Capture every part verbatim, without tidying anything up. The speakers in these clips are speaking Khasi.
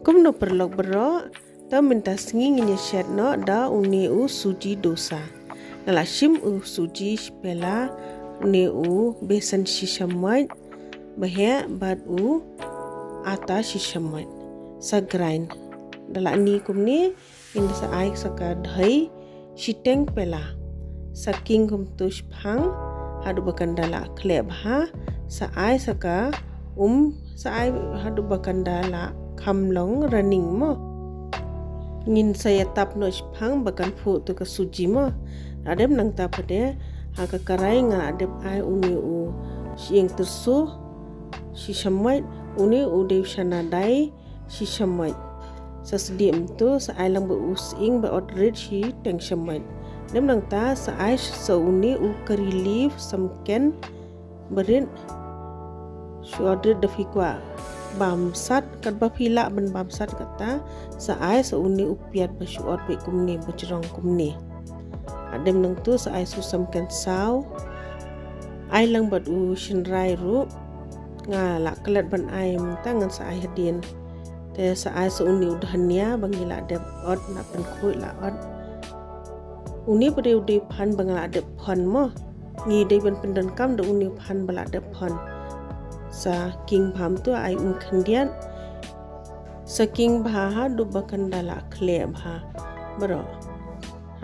Kumno paralok baroh, to mynta sngi ngin ïa shet noh da une u suji dosa. Nga la shim u suji shi pela, une u besan shi shamoit, ba heh bad u ata shi shamoit. Sa grind. Da la ni kumne, ngin sa ai sa ka dhi shiteng pela. Sa king kumtu shipang, haduh ba kan da la khleh bha, sa ai sa ka um, sa ai haduh ba kan da la kham long running mo. Ngin sa ïa tap noh shipang ba kan phuh tu ka suji mo. Hadien nangta pat de, ha ka karai nga la dep ai une u shyieng tyrso shi shamoit, une u dewchana dai shi shamoit. Sa sdie mynta sa ai lang bad u sying bad ot rit shiteng shamoit. Hadien nangta sa ai sa une u curry leaf samken barit shi ot rit. Da phi kwah bamsat, katba phi lah ban bamsat kata, sa ai sa une u piat ba shi ot bad kumne, ba jrong kumne. Hadien nangta sa ai sa u samken saw. Ai lang bad u shynrai ruh. Nga la klet ban ai mynta, ngan sa ai hadien. Te sa ai sa une u dhania ba ngi la dep ot, la pynkhuid la ot. Une pat de u dei u phan ba nga la dep phon mo. Ngi dei ban pyndonkam da une u phan ba la dep phon. Sa king bha mynta, ai um khyndiat. Sa king bha haduh ba kan da la khleh bha baroh.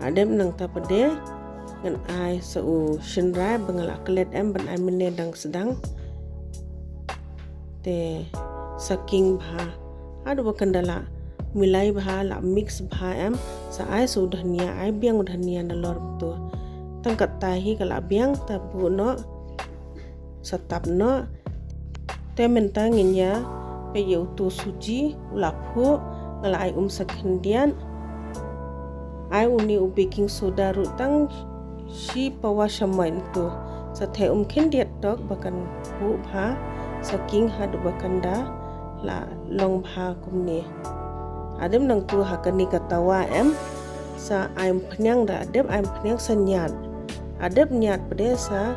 Hadien nangta pat de ngan ai sa u shynrai ba nga la klet em ban ai mynne dang sdang. Te sa king bha haduh ba kan da la milai bha, la mix bha em. Sa ai sa u dhania, ai biang u dhania nalor mynta. Tang katta hi ka la biang, ta buh noh, sa tap noh. Te mynta ngin ïa peit ïa utu suji u la phuh. Nga la ai um sa khyndiat. Ai une u baking soda ruh tang shi pawa shamoit mynta. Sa theh um khyndiat tok ba kan phuh bha, sa king haduh ba kan da la long bha kumne. Hadien nangta ha kane ka tawa em, sa ai umphniang, da dep ai umphniang sa ñiad. Hadien ñiad pat de sa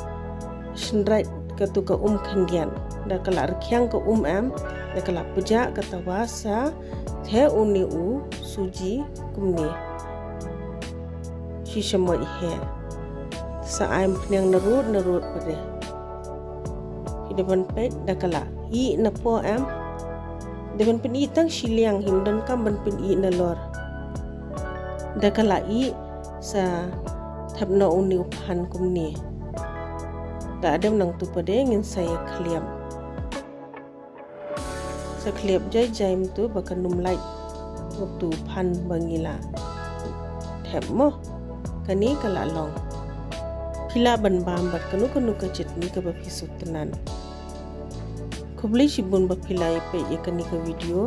shynrai katu ka um khyndiat. Da ka la rkhiang ka um em, da ka la pjah ka tawa, sa theh une u suji kumne shi shamoit heh. Sa ai umphniang narud narud pat de. Phi dei ban peit, da ka la ih na poh em. Dei ban pyn-ih tang shiliang, ym donkam ban pyn-ih nalor. Da ka la ih, sa thep noh une u phan kumne. Da hadien nangta pat de ngin sa ïa khliap. Sa khliap jai jai mynta ba kan ym lait utu u phan ba ngi la thep mo. Kane ka la long. Phi lah ban bam bad kano kano ka chutney kaba phi sngewtynnat. Khublei shibun ba phi la ïa peit ïa kane ka video.